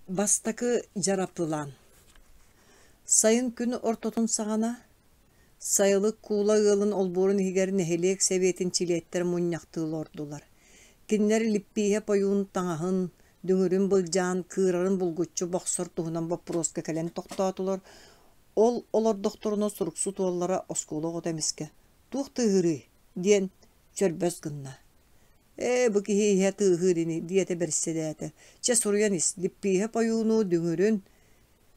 Бастакы дьарапылаан. Сайын күн ортотун саҕана Сайылык куула ыалын олбуорун иһигэр нэһилиэк сэбиэтин чилиэттэр мунньахтыы олордулар. Кинилэр Липпииһэп ойуун таҥаһын, дүҥүрүн былдьаан, кыырарын булгуччу бохсор туһунан боппуруоска кэлэн тохтоотулар. Ол олордохторуна суруксут уоллара оскуола оҕото эмискэ «Туох тыаһыырый?» диэн чөрбөс гынна. «Ээ, бу киһи иһэ тыаһыыр ини» диэтэ бэрэссэдээтэл. «Чэ, суруйан ис, Липпииһэп ойууну, дүҥүрүн,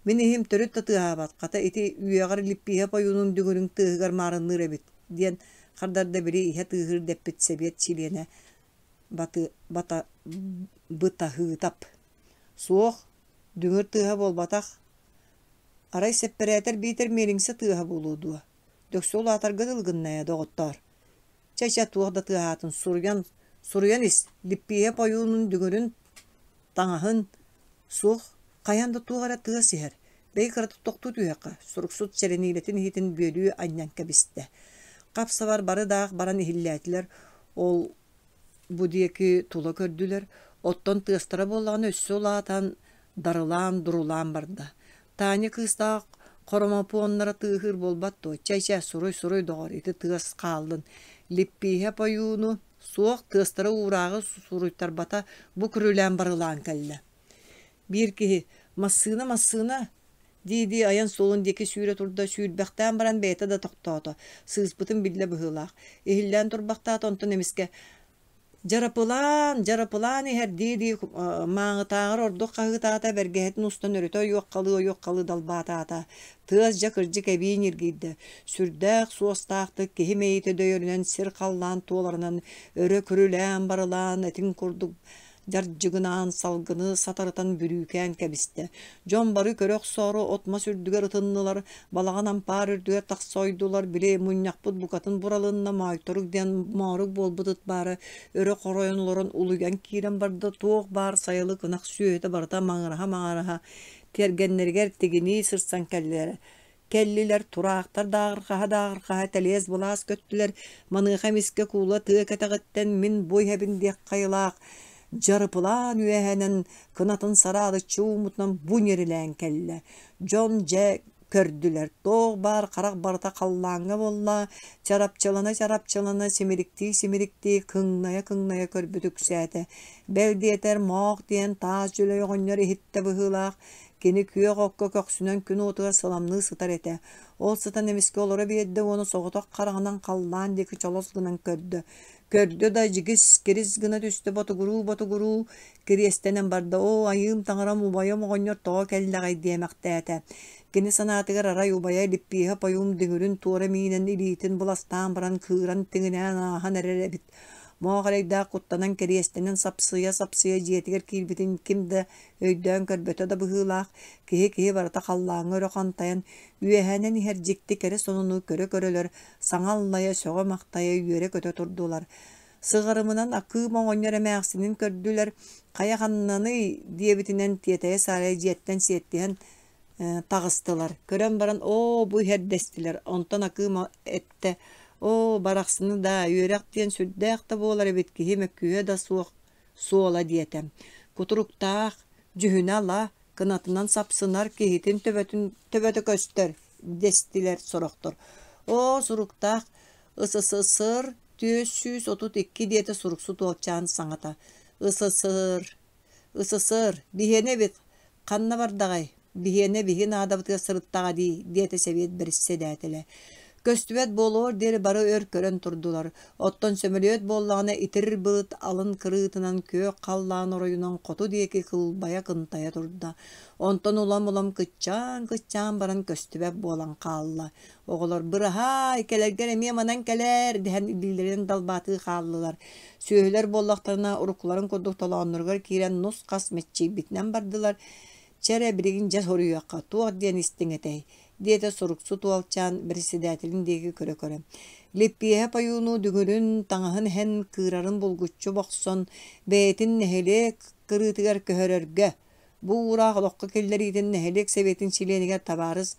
Мин иһим төрүт да тыаһаабат, хата ити үөҕэр Липпииһэп ойуунун дүҥүрүҥ тыаһыгар маарынныыр эбит» диэн хардарда били иһэ тыаһыыр дэппит сэбиэт чилиэнэ Баты, бата, Бытаһыытап. «Суох, дүҥүр тыаһа буолбатах. Арай сэппэрээтэр биитэр миэлиҥсэ тыаһа буолуо дуо? Дөксө улаатарга дылы гынна ээ, доҕоттоор. Чэ-чэ, туох да тыаһаатын, суруйан, суруйан ис, Липпииһэп ойуунун дүҥүрүн таҥаһын суох, хайаан да туох эрэ тыас иһэр, бэйи кыратык тохтуу түһүөххэ, суруксут чэрэниилэтин иһитин бүөлүү анньан кэбистэ. Хап-сабар бары даах баран иһиллээтилэр, ол бу диэки тула көрдүлэр, оттон тыастара буоллаҕына өссө улаатан, дарылаан, дурулаан барда. Таня кыыстаах хоромопуоннара тыаһыыр буолбат дуо? Чэ-чэ, суруй-суруй, доҕор, ити тыас хааллын. Липпииһэп ойууну суох тыастара уурааҕы суруйтарбата бу күрүлээн барылаан кэллэ. Биир киһи «Массыына, массыына!» дии-дии айан суолун диэки сүүрэ турда, сүүрбэхтээн баран бэйэтэ да тохтоото, сыыспытын биллэ быһыылаах. Иһиллээн турбахтаата, онтон эмискэ «Дьарапылаан, дьарапылаан иһэр» дии-дии мааҥытааҕар ордук хаһыытаата, бэргэһэтин устан өрүтэ ойуоххалыы-ойуоххалыы далбаатаата. Тыас дьэ кырдьык эбии ньиргийдэ. Сүрдээх суостаахтык киһи мэйиитэ дөйөрүнэн сир-халлаан туоларынан өрө күрүлээн барылаан этиҥ курдук дьардьыгынаан салгыны сатарытан бүрүүкээн кэбистэ. Дьон бары көрө охсоору от-мас үрдүгэр ытыннылар, балаҕан ампаар үрдүгэр тахса ойдулар, били мунньахпыт букатын буралынна, моойторук диэн моорук буолбут ыт баара өрө хоройон олорон улуйан киирэн барда, туох баар сайылык ынах сүөһүтэ барыта маҥыраһа-маҥыраһа тиэргэннэригэр тигинии сырсан кэллилэр. Кэллилэр, тураахтар дааҕырҕаһа-дааҕырҕаһа тэлиэс-былаас көттүлэр, маныаха эмискэ куула тыа кэтэҕиттэн мин бу иһэбин диэх хайылаах дьарыпылаан үөһэнэн кынатын сараадыччы ууммутунан бу ньирилээн кэллэ. Дьон дьэ көрдүлэр, туох баар харах барыта халлааҥҥа буолла, чарапчылана-чарапчылана, симириктии-симириктии, кыҥнайа-кыҥнайа көрбүт үксээтэ. Бэл диэтэр, Моох диэн таас дьүлэй оҕонньор иһиттэ быһыылаах, Кини күөх окко көхсүнэн күн уотугар сыламныы сытар этэ. Ол сытан эмискэ олоро биэрдэ уонна соҕотох хараҕынан халлаан диэки чолос гынан көрдө. Көрдө да дьигис кирис гына түстэ ботугуруу-ботугуруу кириэстэнэн барда. Оо, айыым таҥарам убайым оҕонньор тоҕо кэллэҕэй диэмэхтээтэ. Кини санаатыгар арай убайа Липпиэһэ ойуун дүҥүрүн туора миинэн илиитин быластаан баран кыыран тиҥинээн ааһан эрэр эбит. Моох эрэйдээх куттанан кириэстэнэн сапсыйа-сапсыйа дьиэтигэр киирбитин ким да Өйдөөн көрбөтө да быһыылаах, киһи-киһи барыта халлааҥҥа өрө хантайан, үөһээнэн иһэр дьикти кэрэ сонуну көрө-көрөлөр, саҥа аллайа, сөҕө-махтайа, үөрэ-көтө турдулар. Сыҕарымынан Акыым оҕонньор эмээхсинин көрдүлэр, «Хайа ханнаный?» диэбитинэн тиэтэйэ-саарайа дьиэттэн сиэттиһэн таҕыстылар. Көрөн баран «Оо, бу иһэр» дэстилэр. Онтон Акыым эттэ: «Оо, барахсаны даа, үөрэх диэн сүрдээх да буолар эбит, киһи мөккүһүө да суох суола диэтэ. Кутуруктаах, дьүһүнэ ала, кынатынан сапсынар киһитин төбөтүн төбөтө көстөр, дэстилэр сорохтор. Оо, суруктаах СССР 432 диэтэ суруксут уолчаан саҥата. СССР, СССР, биһиэнэ эбит, Ханна бардаҕай, биһиэнэ биһи наадабытыгар сырыттаҕа дии, диэтэ сэбиэт бэрэссэдээтэлэ. Көстүбэт буолуор диэри бары өр көрөн турдулар. Оттон сөмөлүөт буоллаҕына итирир былыт алын кырыытынан күөх халлаан оройунан хоту диэки кылбайа-кынтайа турда. Онтон улам-улам кыччаан-кыччаан баран көстүбэт буолан хаалла. Оҕолор «Быраһаай, кэлэргэр эмиэ манан кэлээр» дэһэн илиилэрин далбаатыы хааллылар. Сүөһүлэр буоллахтарына уруккуларын курдук толоонноругар киирэн нус-хас мэччийбитинэн бардылар. «Чэ эрэ, билигин дьэ соруйуохха, туох диэн истиҥ этэй?» диэтэ суруксут уолчаан председателин диэки көрө-көрө. Липпиэһэп ойууну дүҥүрүн, таҥаһын иһэн кыырарын булгуччу бохсон, бэйэтин нэһилиэк кырыытыгар көһөрөргө, бу уураах олоххо киллэриитин нэһилиэк сэбиэтин чилиэнигэр табаарыс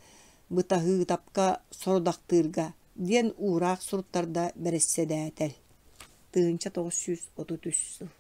Бытаһыытапка сорудахтыырга диэн уураах суруттарда бэрэссэдээтэл. 1933 сыл.